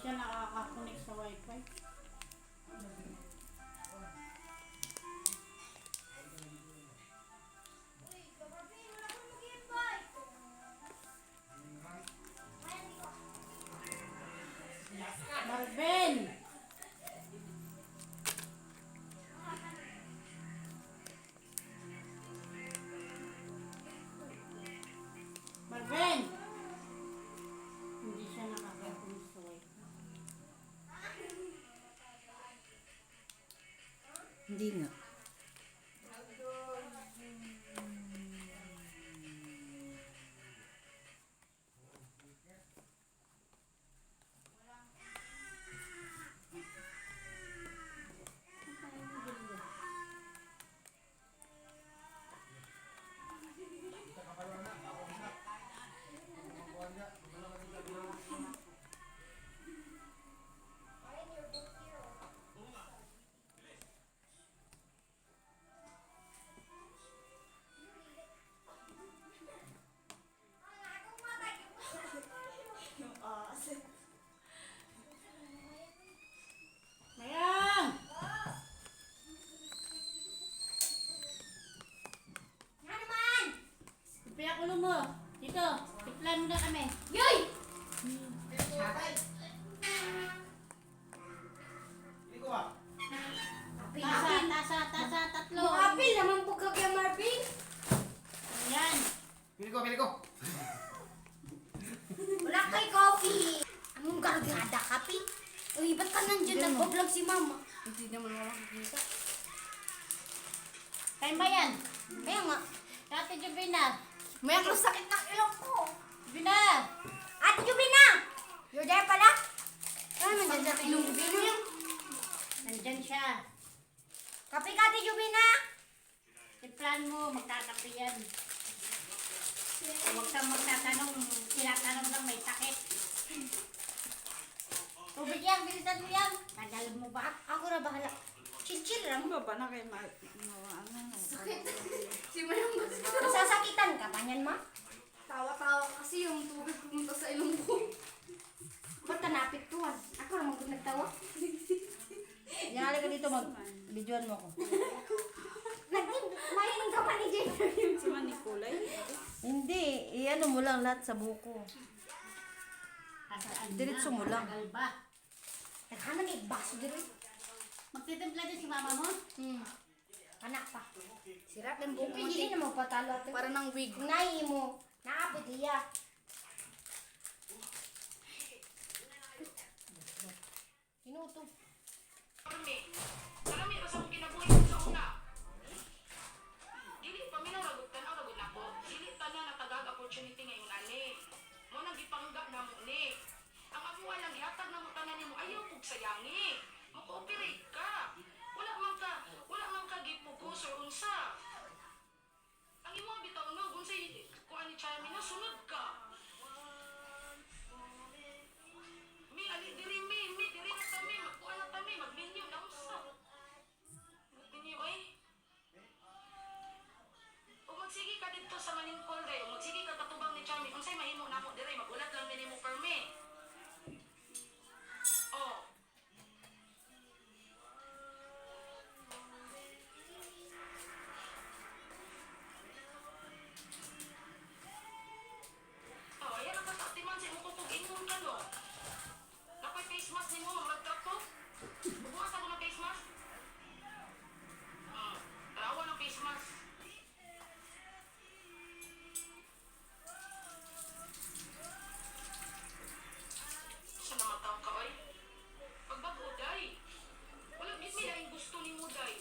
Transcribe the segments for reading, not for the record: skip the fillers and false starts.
Siya nakaka-connect sa wifi. Marvin! Marvin! Hindi siya nakaka-connect sa wifi. Hindi nga. Mayang! Nga naman! Ipiyak ulo mo. Dito, tiplan mo na kami. Yoy! Tasa, tasa, tasa, tatlo. Apil naman po ka kay Marvin. Yan. Pili ko, pili ko. Wala kay coffee. Anong gargada kape? Uy, ba't ka nandiyan? Nagbablog si mama. Hindi naman wala makikita. Time ba yan? Kaya nga. Ate Jubina. May ang sakit ng ilong ko. Jubina! Ate Jubina! You're there pala? Ano naman dyan sa ilong Jubina? Nandyan siya. Kape ka, Ate Jubina! Tiplan mo, magkakape yan. Huwag kang magtatanong, tinatanong lang may sakit. Tubig yan, bilisan mo yan. Tagal mo ba? Ako na bahala. Chill-chill lang. Ano ba na kay ma... Ano? Sakit. Si Mayang Nasasakitan ka ba niyan, ma? Tawa-tawa kasi yung tubig pumunta sa ilong ko. Ba't ka napiktuhan? Ako naman kung nagtawa. Yan, halika dito mag... Videoan mo ako. Mahiling ka pa ni Jane. Si Manikulay. Hindi, i-ano mo lang lahat sa buko. Nasaan na? Diretso mo lang. Tagal ba? Naghanan eh, baso dito. Magtitimpla din si mama mo? Anak pa. Sira ng buhok mo. Hindi na mo patalo ate. Para ng wig. Kung nai mo, naapit iya. Tinuto. Kami, karami ra sa akong kinabuhi ko sa una. Dili paminaw ra gud tan-aw ra gud nako. Dili tanan natagag opportunity ngayon ani. Mo nang gipangga namo ni. Ang amuha lang gihatag namo tanan nimo ayaw pug sayangi. Mo cooperate ka. Wala man ka gipugos or unsa. Ang imo bitaw no, unsay kuan ni Charmy na sunod ka. Mi ali diri mi, mi diri na kami, magkuan na kami, magminyo na unsa. Magminyo ay. O magsige ka didto sa Maningkol day, o magsige ka katubang ni Charmy, unsay mahimo nako dire, magulat lang nimo permi. Oh. Oh, ayan ang katatiman sa imong kukog ingon ka no. Nakoy face mask nimo, magtrapo. Bubukas ako ng face mask. Tarawa ng face mask. Sa naman taong ka, oy. Pagbago, day. Wala gid may laing gusto nimo, day.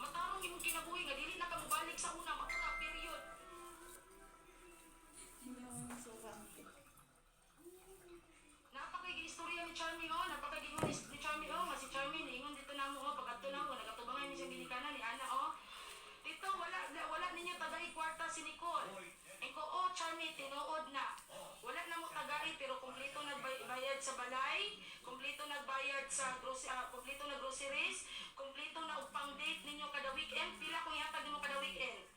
Matarong imong kinabuhi nga dili na ka mobalik sa una, mauna, period. Napakay istorya ni Charmy oh, napakay gingon ni Charmy oh, nga si Charmy niingon dito namo oh, pag-adto namo nagatubangan ni sa ginikanan ni Ana oh. Dito wala wala ninyo tagay kwarta si Nicole. Eko oh Charmy tinuod na. Wala na mo tagay pero kumpleto nagbayad sa balay, kumpleto nagbayad sa grocery, kumpleto na groceries, kumpleto na og pang date ninyo kada weekend. Pila kung ihatag nimo kada weekend?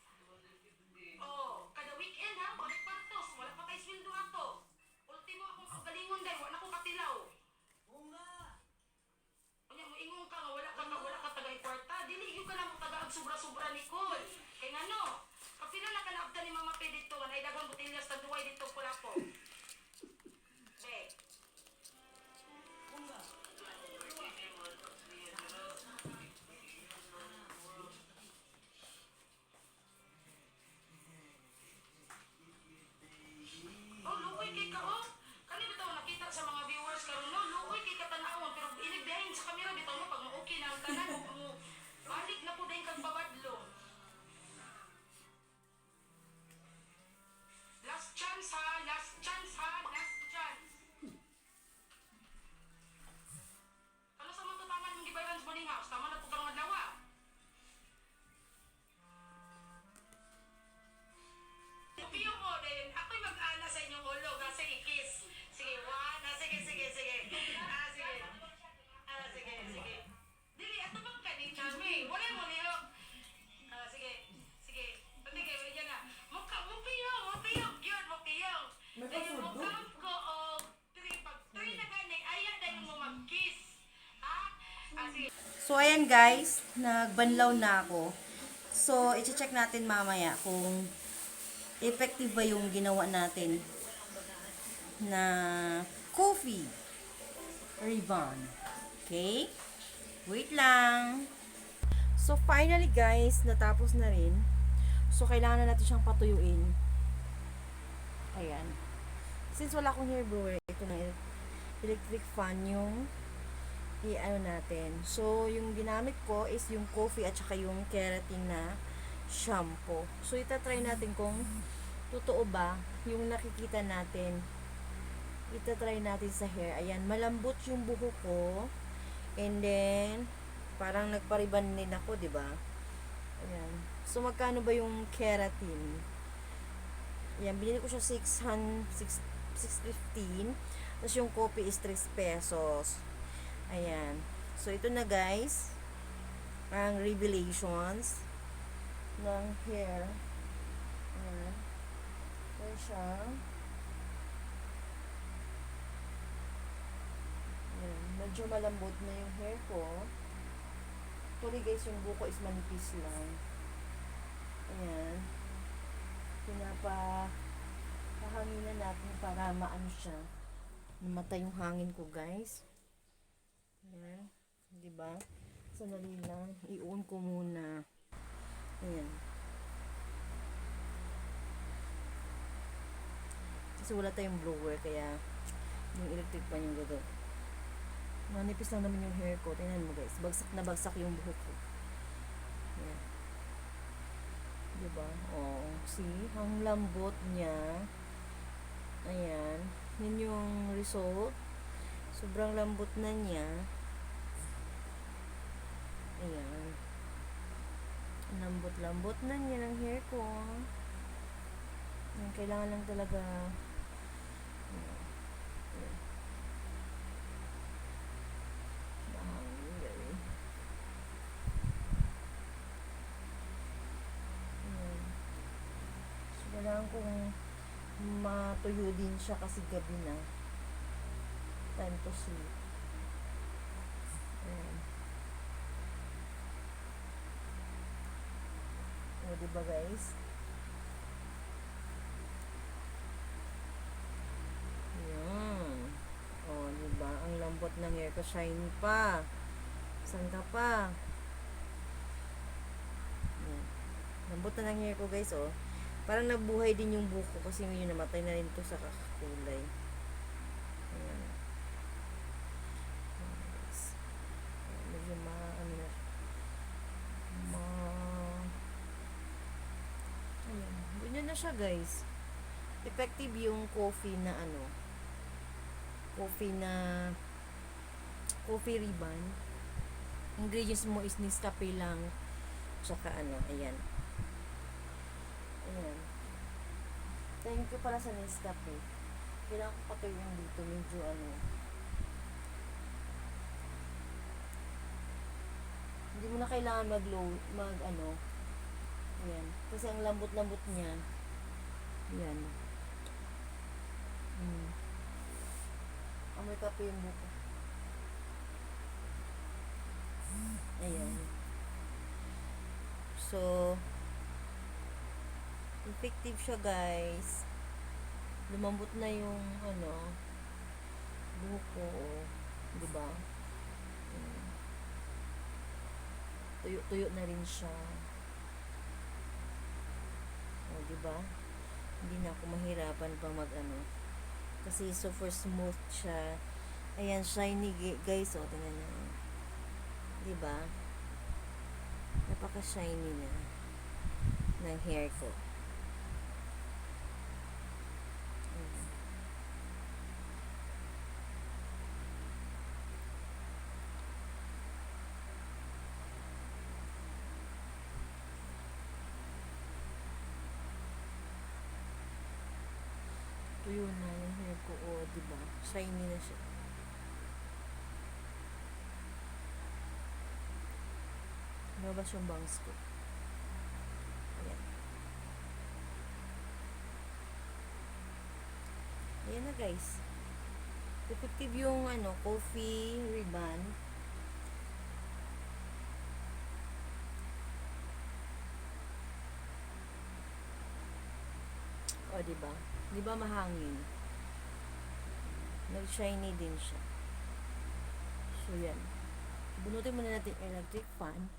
Oh, kada weekend ha, wala kwartos, wala pa kay sweldo ato. Ultimo akong kagalingon day, wala ko katilaw. sobra-sobra, Nicole. Kay ngano, kapila na ka naabdan ni Mama Pe dito, nga daghang botellas tanduay dito kulapo. Be. Oh, luoy kay ka oh. Kani bitaw nakita sa mga viewers karon no, luoy kay ka tan-awon pero inig behind sa camera bitaw mo pag mo-okay na ang tanan mo balik na po dayon kag pabadlo. Last chance ha, last chance ha, last chance. Ano sa mga taman mong gibayran sa boarding house? Tama na po karong adlaw. Ah. Piyong mo din. Ako'y mag-ana sa inyong ulo. Kasi ikis. Sige, one. Ah, sige, sige, sige. Ah, sige. Ah, sige, sige. Dili, ato bang ka ni Charmy? Wala mo lihok. Ah, sige. Sige. Pati kayo, yan na. Mukha, mupiyong, mupiyong. Yun, mupiyong. Dahil mukha ko, o, three, pag three na gani, aya dahil mo mag-kiss. Ha? Ah, sige. So, ayan guys, nagbanlaw na ako. So, i-check natin mamaya kung effective ba yung ginawa natin na coffee ribbon. Okay? Wait lang. So, finally guys, natapos na rin. So, kailangan na natin siyang patuyuin. Ayan. Since wala akong hair blower, ito na electric fan yung i-ano natin. So, yung ginamit ko is yung coffee at saka yung keratin na shampoo. So, itatry natin kung totoo ba yung nakikita natin. Itatry natin sa hair. Ayan, malambot yung buhok ko. And then, parang nagpariban din ako, di ba? Ayan. So, magkano ba yung keratin? Ayan, binili ko siya 600, 6, 615. Tapos yung coffee is 3 pesos. Ayan. So, ito na guys. Ang revelations ng hair. Ayan. Ayan siya. Ayan. Medyo malambot na yung hair ko. Actually guys, yung buko is manipis lang. Ayan. Pinapa pahanginan natin para maano siya. Namatay yung hangin ko guys. Ayan. Di ba? Sandali lang. I-on ko muna. Ayan. Kasi wala tayong blower, kaya yung electric fan yung gagawin. Manipis lang naman yung hair ko. Tingnan mo guys. Bagsak na bagsak yung buhok ko. Ayan. Di ba? Oo. See? Ang lambot niya. Ayan. Yun yung result. Sobrang lambot na niya. Ayan. Ang lambot-lambot na niya ng hair ko. Ayan, kailangan lang talaga. Ayan. Ayan. Mahangin, gawin. Ayan. So, kailangan kong matuyo din siya kasi gabi na. Time to sleep. Ayan. O, diba guys? Ayan. O, diba? Ang lambot ng hair ko. Shiny pa. Saan ka pa? Ayan. Lambot na ng hair ko guys, oh. Parang nabuhay din yung buhok ko kasi medyo namatay na rin to sa kakakulay. Ayan. Ayan, guys. Ayan, medyo ma, ano na, ma, ayan. Ganyan na siya, guys. Effective yung coffee na ano, coffee na, coffee ribbon. Ingredients mo is Nescafe lang, tsaka ano, ayan. Ayan. Thank you pala sa Nescafe. Kailangan ko patuyuin dito. Medyo ano. Hindi mo na kailangan mag-low, mag ano. Ayan. Kasi ang lambot-lambot niya. Ayan. Amoy kape yung buko. Ayan. So, effective siya, guys. Lumambot na yung, ano, buhok ko, oh. 'Di ba? Tuyo-tuyo na rin siya. O, 'di ba? Hindi na ako mahirapan pa mag ano. Kasi super smooth siya. Ayan, shiny, guys. O, tingnan niyo. 'Di ba? Napaka-shiny na ng hair ko. Ayan. Tuyo na yung hair ko. O, 'di ba? Shiny na siya. Lumabas yung bangs ko. Ayan. Ayan na, guys. Effective yung ano, coffee ribbon. O, 'di ba? 'Di ba mahangin? Nag-shiny din siya. So, yan. Bunutin muna natin yung electric fan.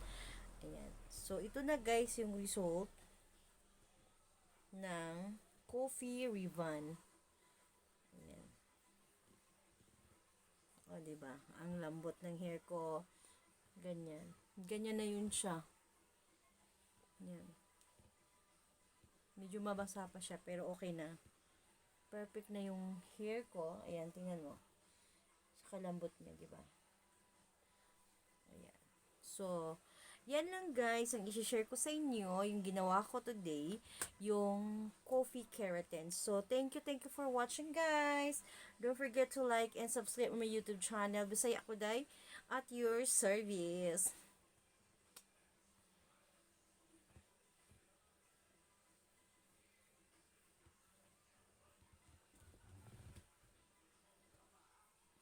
Ayan. So, ito na, guys, yung result ng coffee ribbon. Ayan. O, 'di ba? Ang lambot ng hair ko. Ganyan. Ganyan na yun siya. Ayan. Medyo mabasa pa siya, pero okay na. Perfect na yung hair ko. Ayan, tingnan mo. Saka lambot niya, 'di ba? Ayan. So, yan lang, guys, ang isi-share ko sa inyo, yung ginawa ko today, yung coffee keratin. So, thank you for watching, guys. Don't forget to like and subscribe my YouTube channel. Bisaya ko day at your service.